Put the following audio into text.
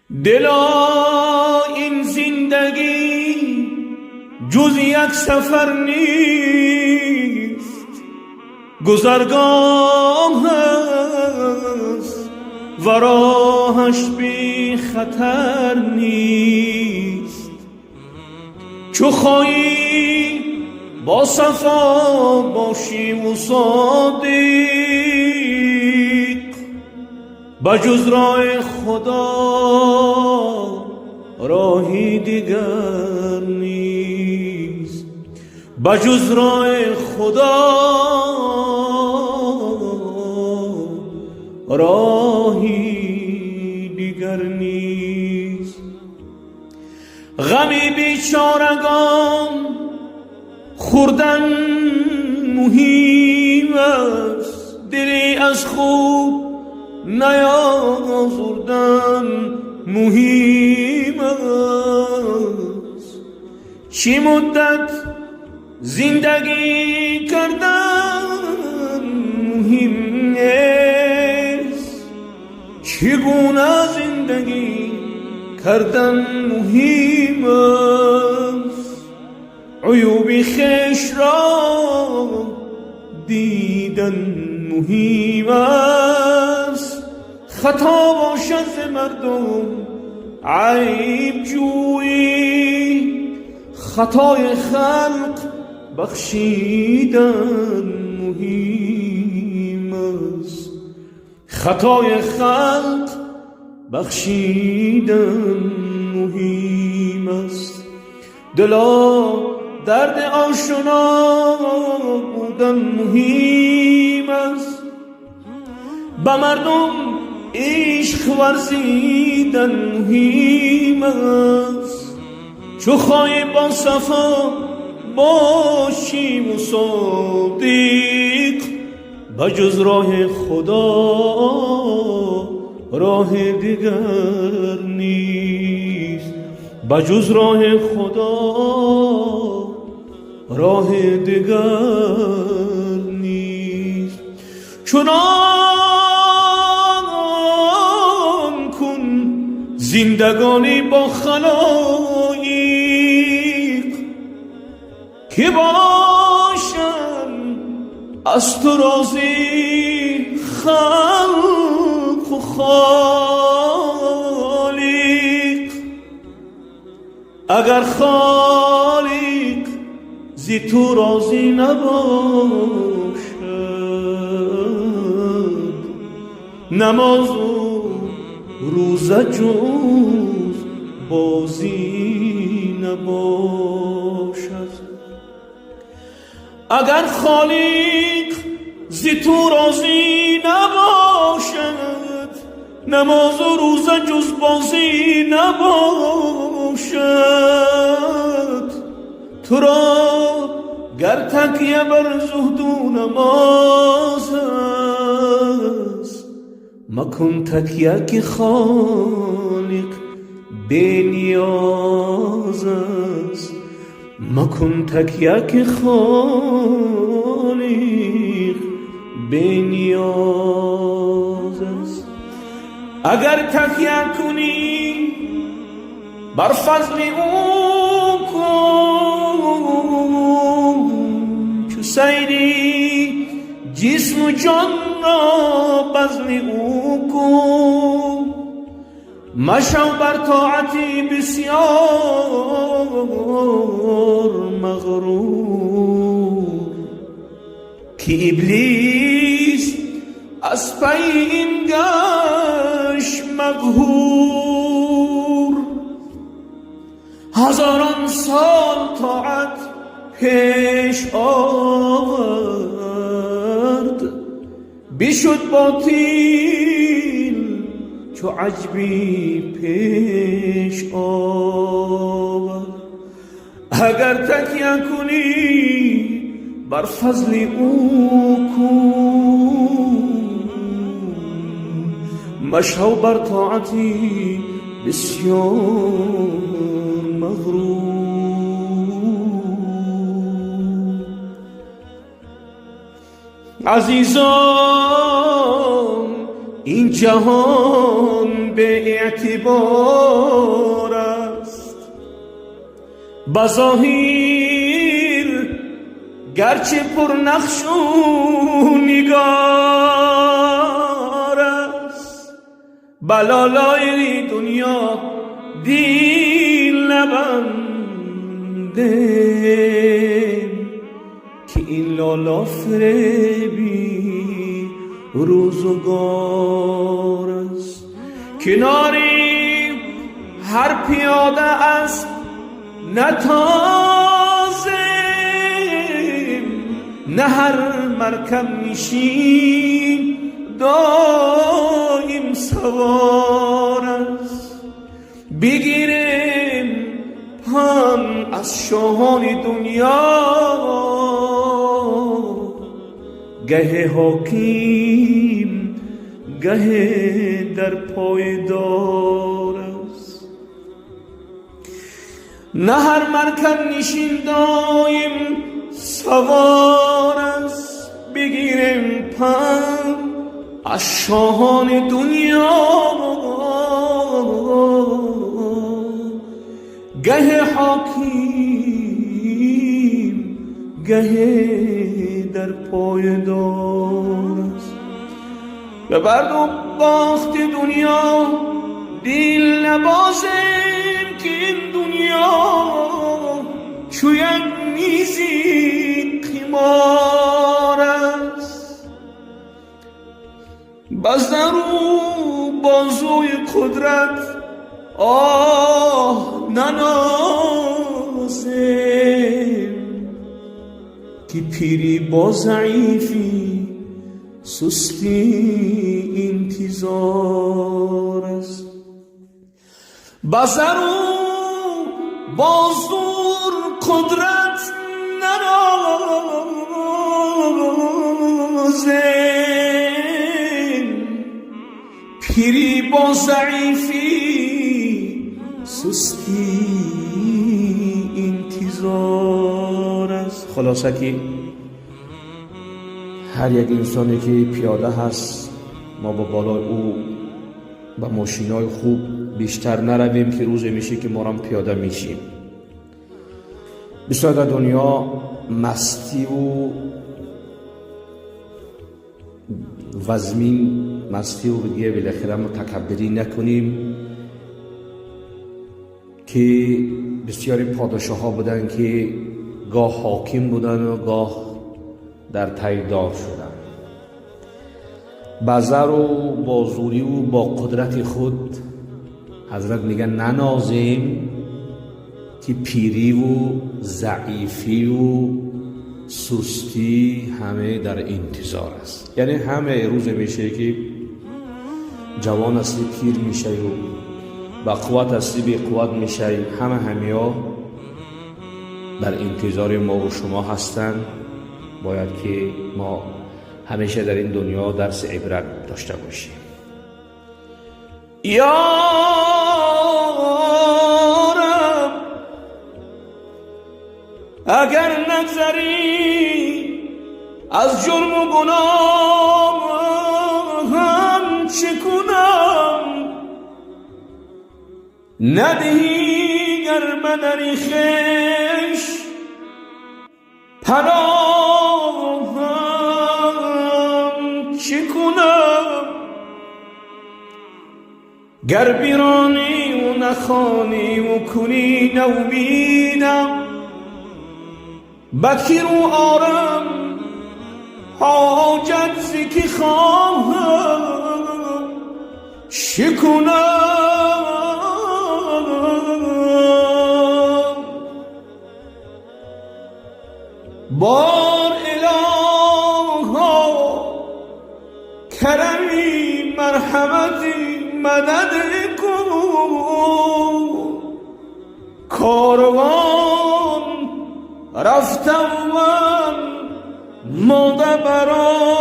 دلا این زندگی جز یک سفر نیست، گذرگاه است و راهش بی خطر نیست. چو خواهی با صفا باشی و صادق، بجز راه خدا راهی دیگر نیست، بجز راه خدا راهی دیگر نیست. غمی بیچارگان خوردن مهم است، دلی از خود نیازردن مهم است. چی مدت زندگی کردن مهم نیست، چگونه زندگی کردن مهم است. عیوب خویش را دیدن مهم است، خطا باشد ز مردم عیب جویی، خطای خلق بخشیدن مهم است، خطای خلق بخشیدن مهم است. دلا درد آشنا بودن مهم است، به مردم عشق ورزیدن مهم است. چو خواهی با صفا باشی و صادق، بجز راه خدا راه دیگر نیست، بجز راه خدا راه دیگر نیست. چنان کن زندگانی با خلایق که باشند از تو راضی خلق و خالق. اگر خالق زی تو راضی نباشد، نماز و روزه جز بازی نباشد. اگر خالق زی تو راضی نباشد، نماز و روزه جز بازی نباشد. تو را گر تکیه بر زهد و نماز است، مکن تکیه که خالق بی نیاز است، مکن تکیه که خالق بی نیاز است. اگر تکیه کنی بر فضل او کن، چو سیری جسم و جان را بذل او کن. مشو بر طاعتی بسیار مغرور، که ابلیس از پی این گشت مقهور. هزاران سال طاعت پیش آورد، بشد باطل چو عجبی پیش آورد. اگر تکیه کنی بر فضل او کن، مشو بر طاعتی بسیار مغرور. عزیزان این جهان Беэътибор аст. Ба зоҳир гарчи пурнақшу нигор аст, ба лолои дунё дил набандем, ки ин лоло фиреби рӯзгор аст. Канори ҳар пиёда аст натозем, на ҳар маркаб нишин доим савор аст. Бигирем панд аз шоҳони дунё, гаҳе ҳоким, гаҳе дар пойдор аст. На ҳар маркаб нишин доим савор аст. Бигирем панд аз шоҳони дунё, гаҳе ҳоким, гаҳе дар пойдор аст. Ба барду бохти дунё дил набозем, ки ин дунё чу як мизи қимор аст. Ба зару бозуи қудрат оҳ нанозем, ки пирӣ бо заифӣ, сустӣ интизор аст. Ба зару бо зур қудрат нанозем, пирӣ бо заифӣ, сустӣ интизор аст. Хулоса ки ҳар як инсоне ки пиёда ҳаст, мо ба болои ӯ ба мошинои хуб бештар наравем, ки рӯзе меشه ки мо пиёда мешیم. Бисёр дар дунё мастиву вазмин мастиву диге билохира мутакаббирӣ накунем, ки бисёри подшоҳҳо буданд, ки гоҳ ҳоким буданд ва гоҳ дар тайдор шуданд. Ба зару бо зӯриву бо қудрати худ, ҳазрат мегӯяд, нанозем, ки пириву заифиву сустӣ ҳаме дар интизор аст. Яъне ҳаме рӯзе мешаве, ки ҷавон ҳастӣ, пир мешавю, ба қувват ҳастӣ, беқувват мешавӣ. Ҳама ҳамиҳо дар интизори мову шумо ҳастанд. Бояд ки мо ҳамеша дар ин дунё дарси ибрат дошта бошем. Ё Раб, агар нагзарӣ аз ҷурму гуноҳам, чӣ кунам? Надиҳӣ гар ба дари хеш паноҳам, чӣ кунам? Гар бирониву нахониву кунӣ навбидам, ба кӣ рӯ орам? Ҳоҷат зи кӣ хоҳам? Чӣ кунам? Бор илоҳо, карами марҳамати мадад кун. Корвон рафтам, ман монда бароҳ.